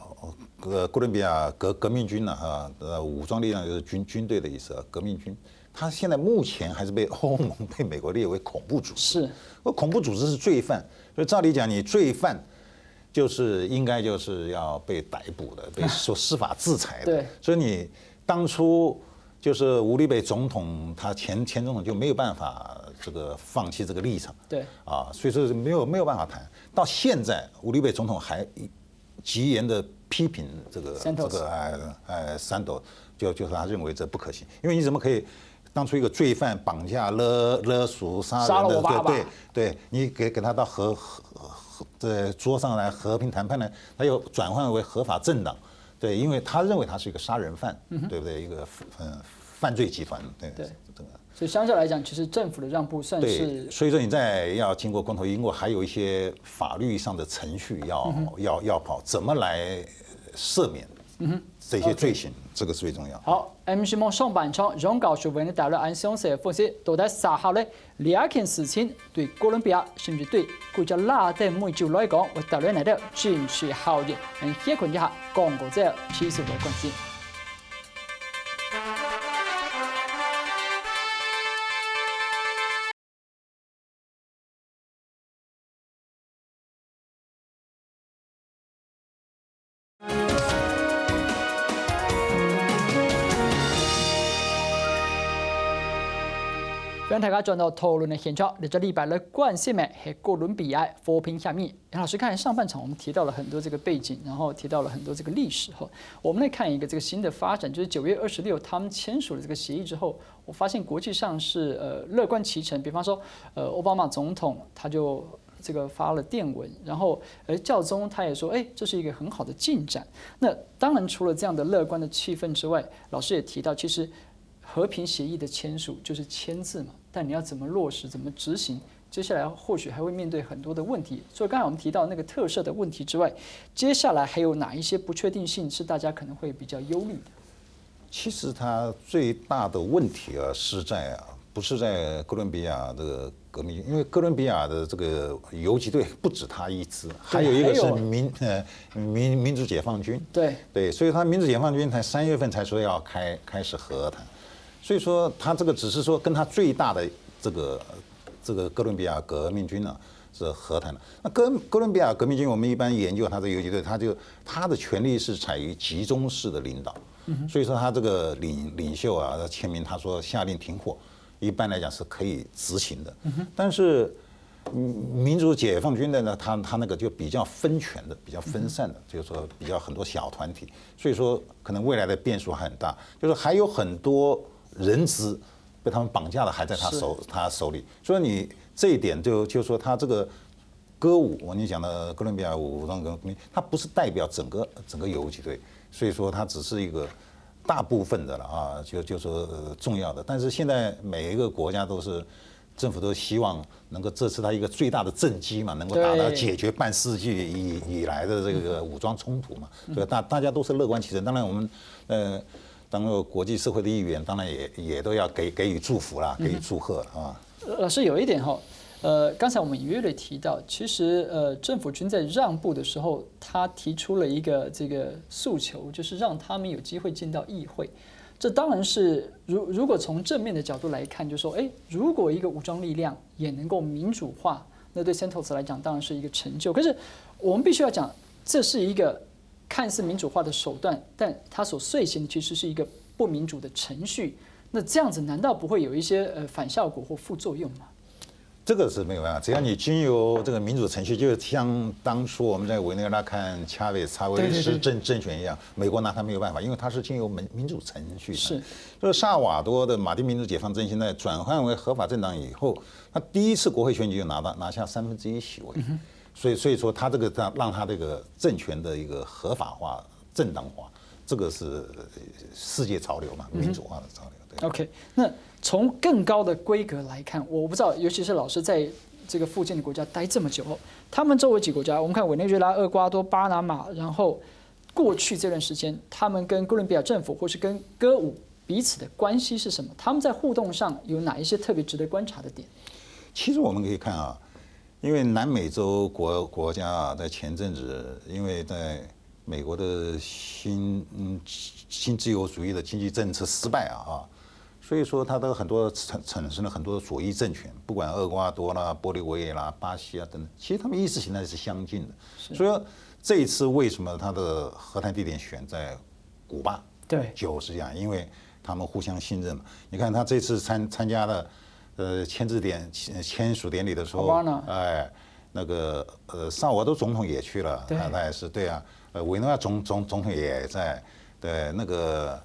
呃，哥伦比亚革革命军呢，哈，呃，武装力量就是军军队的意思啊，革命军。他现在目前还是被欧盟被美国列为恐怖组织，是，而恐怖组织是罪犯，所以照理讲，你罪犯就是应该就是要被逮捕的，被受司法制裁的。对，所以你当初就是武力北总统，他前前总统就没有办法这个放弃这个立场。对，啊，所以说是没有没有办法谈。到现在，武力北总统还极严的批评这个这个哎哎三斗，就就是他认为这不可行，因为你怎么可以当初一个罪犯绑架勒勒索杀人的，杀了我爸爸，对对，你给给他到和和和这桌上来和平谈判呢，他又转换为合法政党，对，因为他认为他是一个杀人犯，对不对？一个嗯犯罪集团，对，对。这个。所以相较来讲，其实政府的让步算是对，所以说你在要经过公投，因为还有一些法律上的程序要、要要跑，怎么来赦免这些罪行，这个是最重要。好，M C 網上半場，楊教授為你帶來恁詳細个分析，到底啥下咧？這件事情對哥倫比亞，甚至對國家拉丁美洲來講，會帶來哪兜經濟效益？嗯，歇睏一下，廣告之後繼續來關心。 歡迎大家轉到討論个現場，這隻禮拜來關心个係哥倫比亞和平協議。楊老師，剛才上半場我們提到了很多這個背景，然後提到了很多這個歷史哈。我們來看一個這個新的發展，就是九月二十六他們簽署了這個協議之後，我發現國際上是呃樂觀其成。比方說，呃，奧巴馬總統他就這個發了電文，然後呃教宗他也說，哎，這是一個很好的進展。那當然除了這樣的樂觀的氣氛之外，老師也提到，其實和平協議的簽署就是簽字嘛，但你要怎麼落實、怎麼執行，接下來或許還會面對很多的問題。所以剛才我們提到那個特赦的問題之外，接下來還有哪一些不確定性是大家可能會比較憂慮的？其实它最大的问题啊，是在啊，不是在哥伦比亚这个革命，因为哥伦比亚的这个游击队不止他一支，还有一个是民呃民民主解放军，对对，所以他民主解放军才三月份才说要开开始和谈，所以说他这个只是说跟他最大的这个这个哥伦比亚革命军呢是和谈的。那哥哥伦比亚革命军，我们一般研究他的游击队，他就他的权力是采于集中式的领导，所以说他这个领领袖啊，他签名他说下令停火，一般来讲是可以执行的，但是。民主解放军的呢，他他那个就比较分权的，比较分散的，就是说比较很多小团体，所以说可能未来的变数很大，就是还有很多人质被他们绑架了，还在他手他手里，所以你这一点就就是说他这个歌舞，我跟你讲的哥伦比亚武装革命，它不是代表整个整个游击队，所以说它只是一个大部分的了啊，就就说重要的，但是现在每一个国家都是。政府都希望能够这次它一个最大的政绩嘛，能够达到解决半世纪以以来的这个武装冲突嘛，所以大大家都是乐观其成。当然，我们呃，当做国际社会的一员，当然也也都要给给予祝福啦，给予祝贺了啊。老师有一点哈，呃，刚才我们隐约的提到，其实呃，政府军在让步的时候，他提出了一个这个诉求，就是让他们有机会进到议会。这当然是如如果从正面的角度来看，就说，哎，如果一个武装力量也能够民主化，那对 Santos 来讲当然是一个成就。可是我们必须要讲，这是一个看似民主化的手段，但它所遂行的其实是一个不民主的程序。那这样子难道不会有一些呃反效果或副作用吗？这个是没有办法，只要你经由这个民主程序，就像当初我们在委内瑞拉看恰维查维斯政政权一样，美国拿他没有办法，因为他是经由民民主程序的。是，就是萨瓦多的马丁民主解放阵线在转换为合法政党以后，他第一次国会选举就拿到拿下三分之一席位，所以所以说他这个让让他这个政权的一个合法化、政党化，这个是世界潮流嘛，民主化的潮流。对。 OK，那从更高的规格来看，我不知道，尤其是老师在这个附近的国家待这么久后，他们周围几个国家，我们看委内瑞拉、厄瓜多、巴拿马，然后过去这段时间，他们跟哥伦比亚政府或是跟歌舞彼此的关系是什么？他们在互动上有哪一些特别值得观察的点？其实我们可以看啊，因为南美洲国国家啊，在前阵子，因为在美国的新嗯新自由主义的经济政策失败啊啊，所以说它的很多产产生了很多左翼政权，不管厄瓜多啦、玻利维亚啦、巴西啊等等，其实他们意识形态是相近的。所以说这一次为什么他的和谈地点选在古巴？对，就是这样，因为他们互相信任嘛。你看他这次参参加了呃签字典签署典礼的时候，哎，那个呃萨瓦多总统也去了，他他也是对啊，呃委内瑞拉总总总统也在，对那个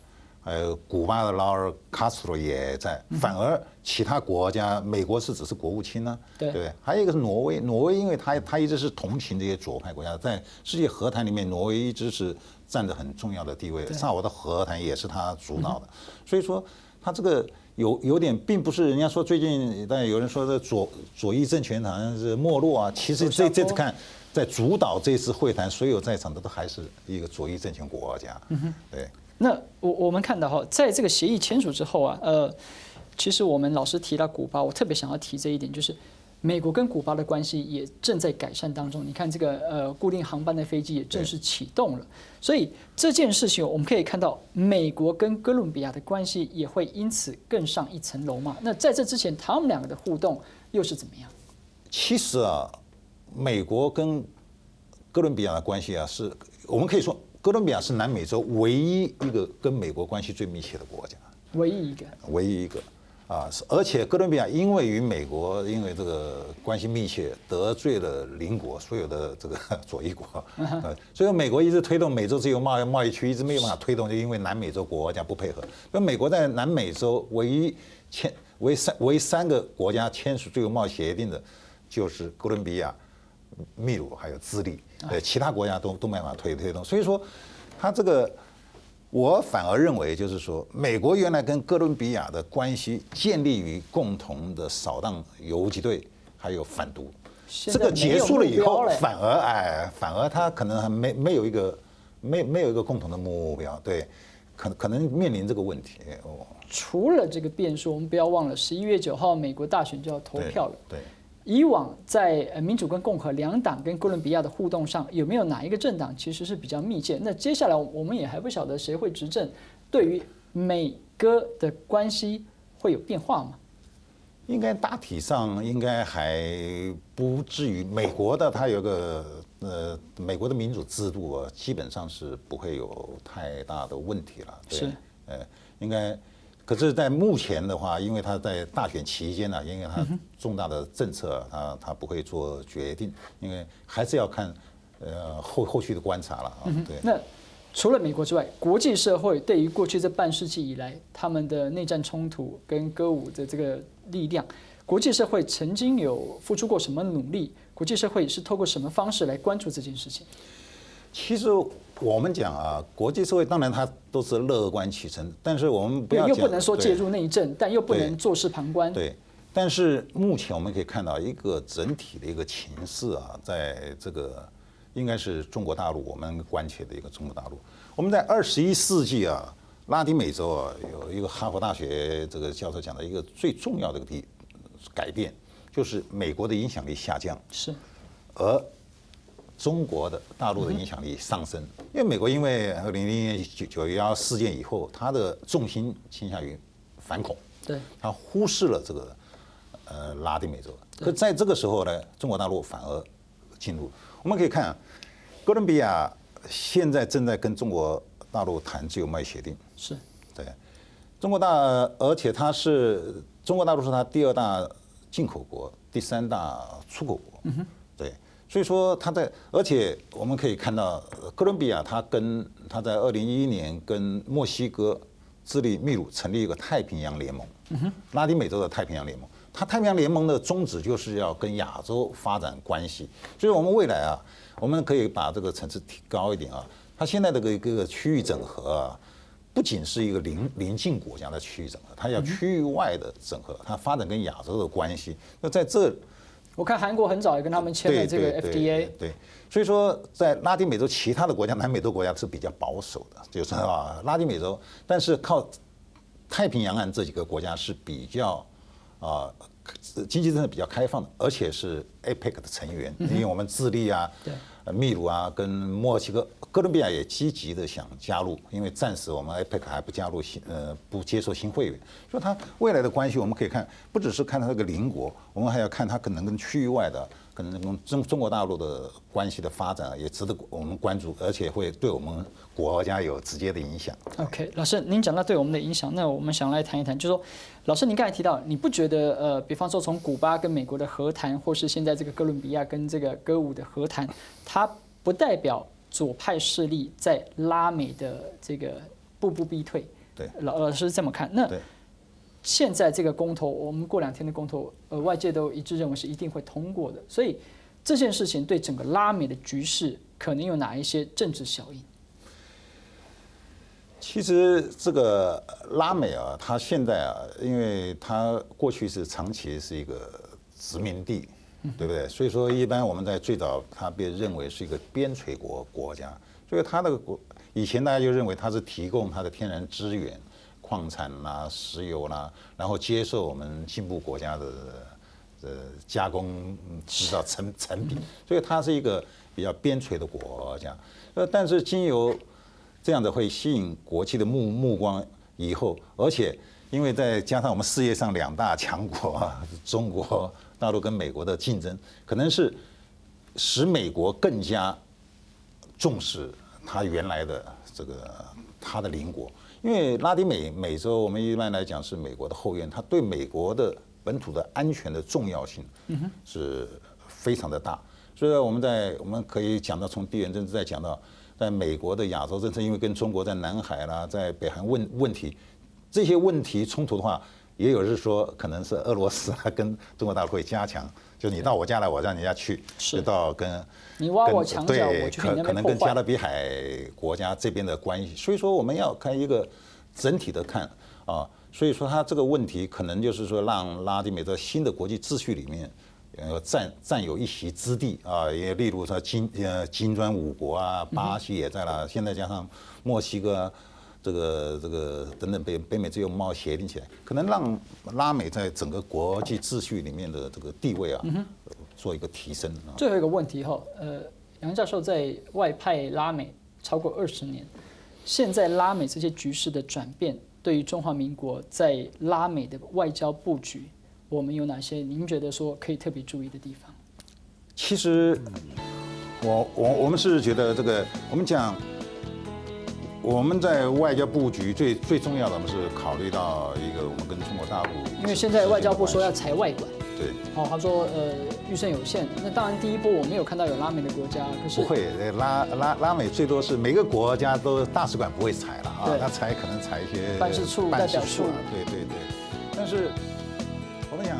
呃，古巴的Raul Castro 也在，反而其他国家，美国是只是国务卿呢，对对不对？还有一个是挪威，挪威因为他他一直是同情这些左派国家，在世界和谈里面，挪威一直是占着很重要的地位。萨尔瓦多和谈也是他主导的，所以说他这个有有点，并不是人家说最近，但有人说这左左翼政权好像是没落啊，其实这这次看，在主导这次会谈，所有在场的都还是一个左翼政权国家，对。那我我们看到哈，在这个协议签署之后啊，呃，其实我们老师提到古巴，我特别想要提这一点，就是美国跟古巴的关系也正在改善当中。你看这个呃固定航班的飞机也正式启动了，所以这件事情我们可以看到，美国跟哥伦比亚的关系也会因此更上一层楼嘛。那在这之前，他们两个的互动又是怎么样？其实啊，美国跟哥伦比亚的关系啊，是我们可以说，哥伦比亚是南美洲唯一一个跟美国关系最密切的国家，唯一一个，唯一一个啊，而且哥伦比亚因为与美国因为这个关系密切，得罪了邻国所有的这个左翼国，呃，所以美国一直推动美洲自由贸易贸易区，一直没有办法推动，就因为南美洲国家不配合。那美国在南美洲唯一签唯三唯三个国家签署自由贸易协定的，就是哥伦比亚、秘鲁还有智利，呃，其他国家都都没办法推推动。所以说，他这个我反而认为，就是说，美国原来跟哥伦比亚的关系建立于共同的扫荡游击队，还有反毒。这个结束了以后，反而哎，反而他可能还没没有一个没没有一个共同的目标，对，可可能面临这个问题。哦，除了这个变数，我们不要忘了，十一月九号美国大选就要投票了。对。以往在呃民主跟共和两党跟哥伦比亚的互动上，有没有哪一个政党其实是比较密切？那接下来我们也还不晓得谁会执政，对于美哥的关系会有变化吗？应该大体上应该还不至于。美国的它有个呃，美国的民主制度啊，基本上是不会有太大的问题了。是，呃，应该。可是，在目前的话，因为他在大选期间呢，因为他重大的政策，他他不会做决定，因为还是要看呃后后续的观察了啊。对。那除了美国之外，国际社会对于过去这半世纪以来他们的内战冲突跟歌舞的这个力量，国际社会曾经有付出过什么努力？国际社会是透过什么方式来关注这件事情？其实我们讲啊，国际社会当然它都是乐观其成，但是我们不要讲又不能说介入内政，但又不能坐视旁观。对，但是目前我们可以看到一个整体的一个情势啊，在这个应该是中国大陆我们关切的一个中国大陆。我们在二十一世纪啊，拉丁美洲啊，有一个哈佛大学这个教授讲的一个最重要的一个地改变，就是美国的影响力下降，是，而中国的大陆的影响力上升，因为美国因为二零零一年九九幺事件以后，它的重心倾向于反恐，对，它忽视了这个呃拉丁美洲。可在这个时候呢，中国大陆反而进入。我们可以看啊，哥伦比亚现在正在跟中国大陆谈自由贸易协定，是对，中国大，而且它是中国大陆是它第二大进口国，第三大出口国，对，所以说它在，而且我们可以看到，哥伦比亚它跟它在二零一一年跟墨西哥、智利、秘鲁成立一个太平洋联盟，拉丁美洲的太平洋联盟。它太平洋联盟的宗旨就是要跟亚洲发展关系，所以我们未来啊，我们可以把这个层次提高一点啊。它现在这个一个区域整合啊，不仅是一个邻邻近国家的区域整合，它要区域外的整合，它发展跟亚洲的关系。那在这，我看韩国很早也跟他们签了这个 F T A。对，所以说在拉丁美洲其他的国家，南美洲国家是比较保守的，就是啊拉丁美洲，但是靠太平洋岸这几个国家是比较啊。经济政策比较开放的，而且是 APEC 的成员，因为我们智利啊、秘鲁啊跟墨西哥、哥伦比亚也积极的想加入，因为暂时我们 APEC 还不加入新呃不接受新会员，所以它未来的关系我们可以看，不只是看它这个邻国，我们还要看它可能跟区域外的，可能跟中中国大陆的关系的发展也值得我们关注，而且会对我们国家有直接的影响。 OK，老师，您讲到对我们的影响，那我们想来谈一谈，就是说，老师，您刚才提到，你不觉得呃，比方说从古巴跟美国的和谈，或是现在这个哥伦比亚跟这个歌舞的和谈，它不代表左派势力在拉美的这个步步逼退，老老师这么看？那现在这个公投，我们过两天的公投，呃，外界都一致认为是一定会通过的，所以这件事情对整个拉美的局势可能有哪一些政治效应？其实这个拉美啊，它现在啊，因为它过去是长期是一个殖民地，对不对？所以说，一般我们在最早它被认为是一个边陲国国家，所以它的国以前大家就认为它是提供它的天然资源、矿产啦、石油啦，然后接受我们进步国家的呃加工制造成产品，所以它是一个比较边陲的国家。呃，但是经由这样的会吸引国际的目目光以后，而且因为再加上我们世界上两大强国啊，中国大陆跟美国的竞争，可能是使美国更加重视它原来的这个它的邻国，因为拉丁美美洲我们一般来讲是美国的后院，它对美国的本土的安全的重要性是非常的大。所以我们在我们可以讲到从地缘政治再讲到，在美国的亚洲政策，因为跟中国在南海啦，在北韩问问题，这些问题冲突的话，也有是说可能是俄罗斯啊跟中国大陆会加强，就你到我家来，我到你家去，是就到跟你挖我墙角，对，我去你那边可可能跟破坏。加勒比海国家这边的关系，所以说我们要看一个整体的看啊，所以说它这个问题可能就是说让拉丁美洲新的国际秩序里面。呃，占占有一席之地啊，也例如说金呃金砖五国啊，巴西也在了，现在加上墨西哥啊，这个这个等等北北美洲又冒协定起来，可能让拉美在整个国际秩序里面的这个地位啊，做一个提升啊。最后一个问题哈，呃，杨教授在外派拉美超过二十年，现在拉美这些局势的转变，对于中华民国在拉美的外交布局，我们有哪些您觉得说可以特别注意的地方？其实我我我们是觉得这个，我们讲我们在外交布局最最重要的，我们是考虑到一个我们跟中国大陆，因为现在外交部说要裁外管，对。哦，他说呃预算有限，那当然第一波我没有看到有拉美的国家，可是不会，拉拉拉美最多是每个国家都大使馆不会裁了啊，对那裁可能裁一些办事处办事代表处处啊，对对对。但是我们想，